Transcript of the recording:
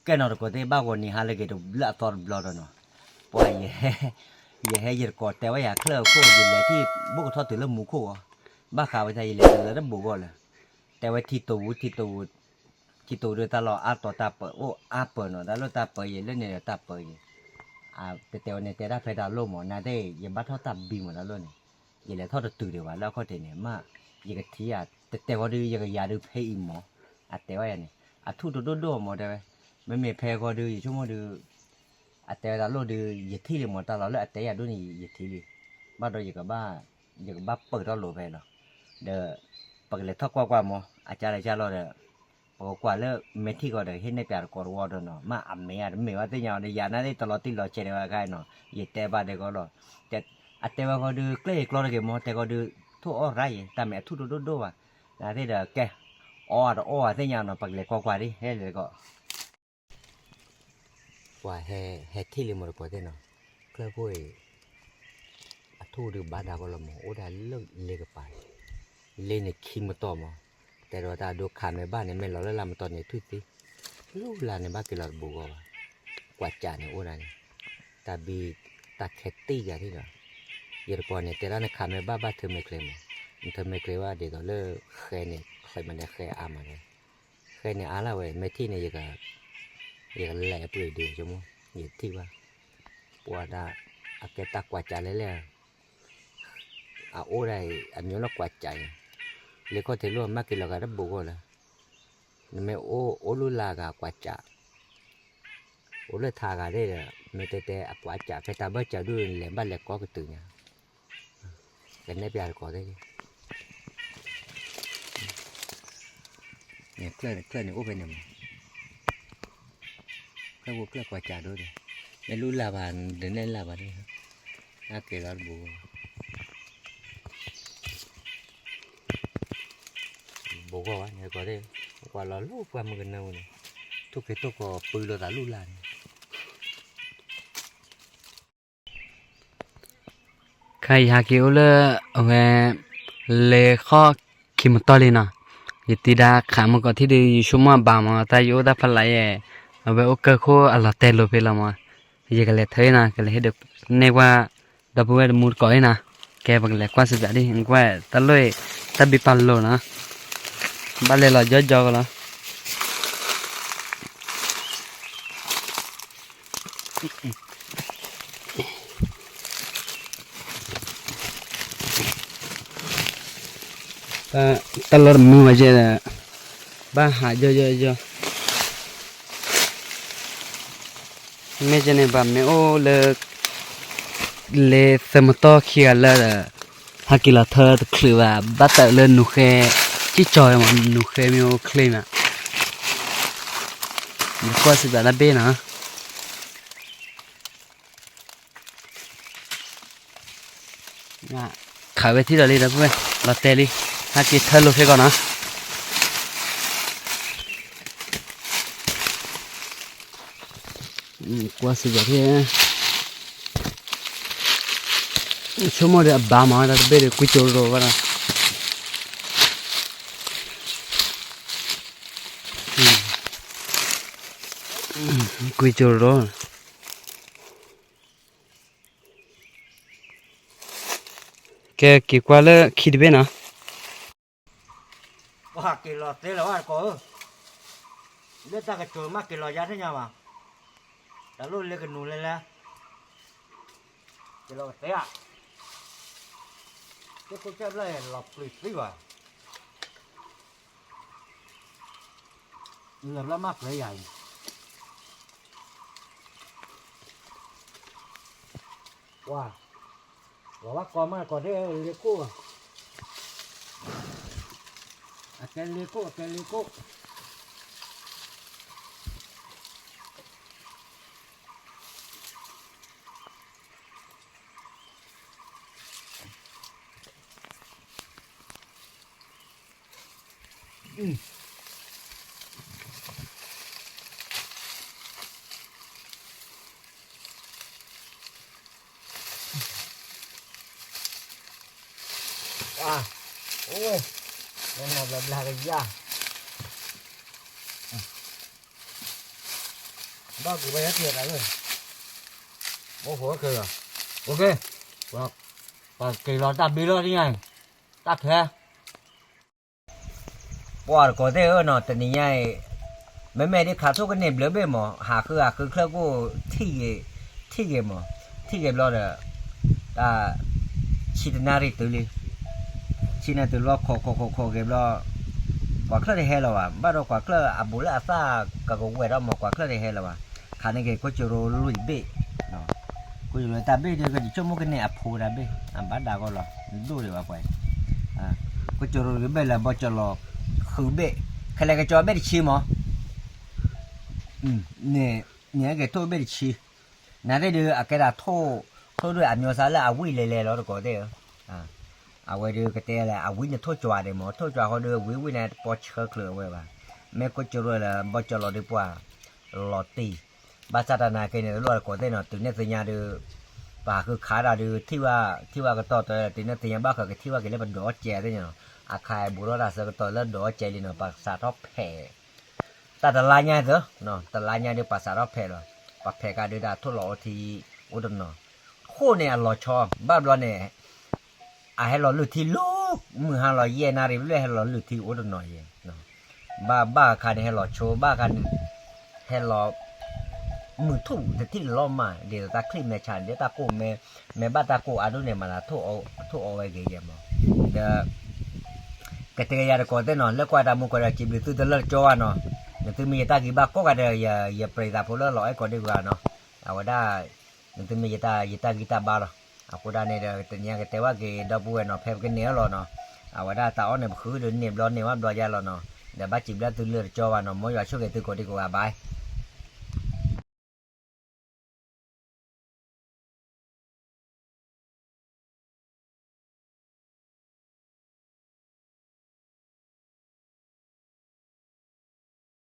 ကဲနီၤတကိးသ့ၣ် ဘၣ်ဂီၤနံၤဟါလၢအဂ့ၤတဘျၢအသီတဘျီဒီးနီၤ, ပှၤယဟဲ ယဟဲယတကိးတဲဝဲယၤချၢၣ်အခိၣ် ယလဲၤထံၣ်ဘိၣ်ကထီၣ်တုၤလၢမူခိၣ်ဂီၤ, ဘၣ်ဃးဝဲတၢ်ယလဲၤတလၢတဘူးဂီၤလၢၤ, တဲဝဲထံတိၤဝူ ထံတိၤဝူ ထံတိၤဒုးတၢ်လီၢ်အါတီၤတၢ်ပၢၤအိၣ်အါပၢၤနီၤ တၢ်လီၢ်တၢ်ပၢၤယံၤ လၢန့ၣ်ဒီးတၢ်ပၢၤယံၤ, တဲတဲဝဲန့ၣ်တဲတၢ်ဖဲတၢ်လိၣ်မး နၤသ့ၣ် ယဘၣ်ထီၣ်တၢ်ဘံမးတၢ်လိၣ်န့ၣ်, ယလဲၤထီၣ်တတုၤဒံးဘၣ်လၢအခီၣ်ထံးန့ၣ် မ့ၢ် ယကထံၣ်ဧါ တဲတဲဃီဒုး ယကယၤဒုးဖဲအံၤမး, အတဲဝဲယၤန့ၣ် အထူၣ်တဒိၣ်ဒိၣ်မးတဲဝဲ, မ့မ့ၢ်ဖဲဃီဒုး ယဆိကမိၣ်ဒုး အတဲဝဲတၢ်လိၣ်ဒုး ယထံၣ်လံမး တၢ်လီၢ်လၢအတဲယၤဒိၣ်န့ၣ် ယထံၣ်လံ, ဘၣ်ဒီး ယကဘၣ်ပၢၢ်ထီၣ်လိာ်ဖဲလီၤ, ဒီး ပကလဲၤထီၣ်ကွၢ်ကွၢ်မး အကၢ်လဲၤကၢ်လီၤဒီး ပကကွၢ်လၢမဲာ်ထံၣ်ကီးဒီး ဟ့ၣ်နဲၣ်ပၠးတကိးတဝီဒီးနီၤ မ့ၢ်အမ့ၢ်ဧါတမ့ၢ်ဝဲသ့ၣ်ညါအီၤဒီး ယၤနၤသ့ၣ်တလီၤတံၢ်လီၤဆဲးဒံးဝဲအခါနီၤ ယတဲဘၣ်ဒဲကီးလီၤ, အတဲဝဲဃီဒုး ကျဲယကျီတဂ့ၤမး တဲဃီဒုး ထိၣ်အီၣ်ရၣ်ယံၤ တၢ်မ့ၢ်အထူၣ်တဒိၣ်ဒိၣ်ဘၣ်, နၤသ့ၣ်ဒီးကဲ အီၣ်တအီၣ်သ့ၣ်ညါနီၤ ပကလဲၤကွၢ်ကွၢ်ဒ် ဟဲလဲၤကီး ပှၤဟဲထံၣ်လံမးတကိးသ့ၣ်နီၤ, ချၢၣ်ခိၣ်အံၤ အထူၣ်ဒုးဘၣ်ဒါကီးလီၤမး အိၣ်ဒၣ်လၢလ့ကပၤ, လ့န့ၣ်ခံမတီၤမး, တဲဒီးတၢ်ဒိခးမဲာ်ဘၣ်န့ၣ် မ့ၢ်လီၤလၢလၢ်မတီၤန့ၣ် ထွံၣ်သံ, လူလၢ်န့ၣ် ဘၣ်က့ၤလီၤတဘူးဂီၢ်ဘၣ်, ကွၢ်ကးန့ၣ်အိၣ်ဒၣ်န့ၣ်, တၢ်ဘံ တၢ်ခဲတံၢ်ယၤထံၣ်ဒီး, ယတကိးန့ၣ် တဲဒၣ်နခးမဲာ်ဘၣ်ဘၣ်ထၢမဲာ်ချ့မး, နထၢမဲာ်ချ့ဘၣ်ဒ်သိးလၢ ဃဲန့ၣ် ချ့မးန့ၣ် ဃဲအါမးန့ၣ် ဃဲန့ၣ်အါလၢဝဲ မဲာ်ထံၣ်န့ၣ် ယကလဲၤအပှ့ၤဒုးဆိကမိၣ် ယထံၣ်ဘၣ်, ပှၤဒၣ် အကဲတၢ်ကွၢ်ကးလဲၣ်လဲၣ်, အအိၣ်ဒၣ်အံၤ အမျိုးလၢကွၢ်ကးအံၤ, လ့ခီၣ်ထံးလိၣ်မၤက့ၤလီၤဂာ်တဘူးဂီၢ်လၢ, နမ့ၢ်အိၣ်အိၣ်လူလၢ်ဂၤကွၢ်ကး အိၣ်လၢထးဂၤသ့ၣ်ဒီး မ့ၢ်တဲတဲအကွၢ်ကး ဖဲတၢ်ဘၢၣ်စၢၤဒုး လဲၤဘၣ်လဲၤကီကတုၤညါ, ကနဲၣ်ပျးတကိးသ့ၣ်, ချၢၣ်န့ၣ်အိၣ်ဖဲန့ၣ်မး, ချၢၣ်ဖိချၢၣ်ကွၢ်ကးဒိၣ်ဒီး, မ့ၢ်လူလၢ်ဘၣ် ဒုးနဲၣ်လၢ်ဘၣ်န့ၣ်, အက့ၤလီၤတဘူး ဘူးဂီၢ်ဘၣ်န့ၣ်ကီးသ့ၣ်, ကွၢ်လီၤလူပှၢ်မုၢ်ကနၢမူန့ၣ်, ထူၣ်က့ၤထူၣ်ကီးပုၢ်လိာ်သးလူလၢ်န့ၣ်, ခါအံၤဟးက့ၤအိၣ်လၢ အဝဲ လ့ခီၣ်ခံမတီၢ်လံနီၤ, ယတံၤဒါခးမုၢ်ကီးထံၣ်ဒီး ယဆိကမိၣ်အဘၣ်မး တၢ်ယအိၣ်တၢ်ဖးလးယဲၢ်, အဝဲအိၣ်ကၢၢ်ခိၣ်အလီၤတဲာ်လိာ်ဖဲလီၤမး, ယကလဲၤထၢအံၤနီၤ ကလဲၤဟ့ၣ်ဒုးနဲၣ်ကွၢ် ဒီပုၢ်ဝဲၢ်တမူတကိးအံၤနီၤ, ကဲပကလဲၤကွၢ်စံးပၠးဒ် ကွၢ်တၢ်လိၣ်အံၤ တၢ်ဘံပာ်လိာ်နီၤ, ဘၣ်လဲၤလီၤယီယီကလီၤ. တၢ်လီၢ်တမုာ်ဘၣ်ယဲၢ်ဒီး ဘၣ်ဟးယီယီယီ, မ့ၢ်ကဲန့ၣ် ဘၣ်မ့ၢ်အိၣ်လၢ လ့သၢမတီၢ်ခံဂၤလၢဒီး ဟဲက့ၤလီၤထၢတချုးဘၣ် ဘၣ်တၢ်လၢနူၤဃဲ ကံၢ်ကၠီဝဲမး နူၤဃဲမ့ၢ်အိၣ်ချ့မး, နကွၢ်စံးဘၣ်တၢ်ဘ့ၣ်နီၤ. ခးဝဲထံၣ်ဒီးလံဒီပုၢ်ဝဲၢ် လီၤတဲာ်လံ, ဟဲက့ၤထၢလိာ်ဖဲကီးနီၤ. ကွၢ်စံးဘၣ်ဖဲ ဆိကမိၣ်ဒီးအဘၣ်မး တၢ်တဘ့ၣ်ဒီး ကွံကၠိရိၤဘၣ်ဒီး ကွံကၠိရိၤ ကဲက့ၤကွၢ်လၢခံတဘ့ၣ်နီၤ. ပှၤက့ၤလီၤသ့လီၤဝဲတကိးဧၢ, လၢတၢ်ကစၢၤမးက့ၤလီၤယါသ့ၣ်ညါဘၣ်, တၢ်လိၣ်လ့ကနူၤလဲလဲ, က့ၤလီၤကသ့ဧါ, ကဲခိၣ်ကၢဘျၢၣ်လီၤပျံၤသံဘၣ်, လၢဘျၢၣ်မးပျံၤယၤအံၤ ပှၤ လီၤဘၣ်ကီမးကီးသ့ၣ်လ့ခိၣ်, အကဲလ့ခိၣ် အကဲလ့ခိၣ်. ဘၣ်က့ၤဝဲယဲၢ်က့ၤတၢ်လၢ အိၣ်ဃိခဲလီၤ, အိၣ်က့ၤ, ပှၤက့ၤလီၤတၢ်ဘ့ၣ်လီၤတညါအံၤ, တၢ်ခဲ ပှၤတကိးသ့ၣ်ဧၢနီၤ တနံၤညါအံၤ, မ့မ့ၢ်ဒ်ခးထိၣ်ကန့ၢ်ဘျၢဘ့ၣ်မး ဟးဃုဟးဃုချၢကိၣ်, ထံၣ်ဂ့ၤမး, ထံၣ်ဂ့ၤဘျီဒီး, တၢ်, ဆံတနၣ်ရံၣ်တုၤလံ, ဆံနၣ်တုၤလီၤခိးခိးခိးခိးဂ့ၤဘျီ, ကွၢ်ချၢၣ်တဟဲလၢၤဘၣ် ဘၣ်ဒီးကွၢ်ချၢၣ်အဘူးလၢအသၣ်ကကဝဲၤထီၣ်မး ကွၢ်ချၢၣ်တဟဲလၢၤဘၣ်, ခးန့ၢ်က့ၤကိၣ်ကၠိရိၤလွံၢ်ဘ့ၣ် ကိၣ်ကၠိရိၤတၢ်ဘ့ၣ်ဒီး ကယဆိကမိၣ်ကန့ၢ်အဖိတၢ်ဘ့ၣ် အဘၣ်ဒၣ်ဂီၢ်လီၤ ဒိၣ်ဒံးဘၣ်ပှၤအံၤ, ကိၣ်ကၠိရိၤတဘ့ၣ်လၢ ဘီကၠီလီၤဃုဘ့ၣ်, ခဲလၢာ်ကကၠီဘ့ၣ်တဆံမး, န့ၣ်က့ၤထိၣ်ဘ့ၣ်တဆံ, နသ့ၣ်ဒုးအကဲဒၣ်ထိၣ်, ထိၣ်ဒုးအမျိၤသးလၢအဝံၣ်လဲၤလဲၤလီၤတကိးသ့ၣ်ဧၢ, အဝဲဒုးကတဲလၢအဝံၣ်န့ၣ်ထိၣ်ကၠီဒံးမး ထိၣ်ကၠီဃီဒုးဝံၣ်ဝံၣ်န့ၣ်တပီဆၢချုးအဝဲဘၣ်, မ့ၢ်ကိၣ်ကၠိရိၤလၢ ဘီကၠီလီၤဒုးပှၤ လီၤတံၢ်, ဘၣ်ဆၣ်တၢ်နာ်က့န့ၣ် တလိၣ်တကိးသ့ၣ်နီၤ တုၤန့ၣ်သ့ၣ်ညါဒုး, ပဟးဃုခးဒၣ်ဒုး ထံၣ်ဝဲကတီၢ်တတုၤန့ၣ်သ့ၣ်ညါဘၣ်ဃးကထံၣ်ဝဲက့ၤလၢပဒိးအီၣ်စဲးသ့ၣ်ညါနီၤ, အခါအံၤဘူးထီၣ်တၢ်ဆၢကတီၢ်လၢဒိးအီၣ်စဲးလံနီၤ ပှၤစးထီၣ်ဖဲး, တၢ်တလါညါသၢ, တလါညါဒုးပှၤစးထီၣ်ဖဲးလီၤ, ပှၤဖဲးကဒီးတၢ်ထိၣ်လီၤအိၣ်ထံ, အိၣ်တနီၤ, ခိၣ်န့ၣ်အလီၤဆီ, ဘၣ်ဘျီန့ၣ် အဟဲလီၤလုၢ်ထံလီၤ, မုၢ်ဟါလီၤယဲၢ်နၣ်ရံၣ်ဘျဲၣ်ဟဲလီၤလုၢ်ထံအိၣ်တနီၤယဲၢ်, ဘၣ်ဘၣ်အခါန့ၣ်ဟဲလီၤဆိ ဘၣ်အခါန့ၣ်, ဟဲလီၤ, မုၢ်ထူၣ်တထံၣ်လီၤမး ဒ်သိးတၢ်ချံၣ်မဲဆါန့ၣ် ဒ်တၢ်ကိၢ်မဲ, မဲဘၣ်တၢ်ကိၢ်အါဒိၣ်န့ၣ်မး ထိၣ်အီၣ်ဝဲဂ့ၤယဲၢ်မး, ဒီး ကတဲယၤတကိးသ့ၣ်နီၤ လၢကွၢ်တၢ်မူကီးဒီး စံးဘျုးသုတလၢတကၠီဘၣ်နီၤ, နသုမ့ၢ်ယတၢ်ဂံၢ်ဘၣ်ကိးဂၤဒီး ယပြံးသးဖိလၢလီၤအဲၣ်ကိးဒံကဂၤနီၤ, အဝဲဒၣ်, နသုမ့ၢ်ယတၢ်ဂံၢ်တၢ်ဘါလီၤ, အဃိဒၣ်န့ၣ်ဒီး တနံၤအံၤကတဲဘၣ်က့ၤဒီပုၢ်ဝဲၢ်နီၤ ဖဲပကန့ၢ်အီၤလီၤနီၤ, အဝဲဒၣ်တၢ်အီၣ်န့ၣ်ပဃုဒီးန့ၢ်ဘျီန့ၢ်ဝဲဘျီယါလီၤနီၤ, ဒီးဘၣ်စံးဘျုးသုလၢတကၠီဘၣ်နီၤ မ်ယွၤဆိၣ်ဂ့ၤသုကိးဒံကိးဂၤဘၣ်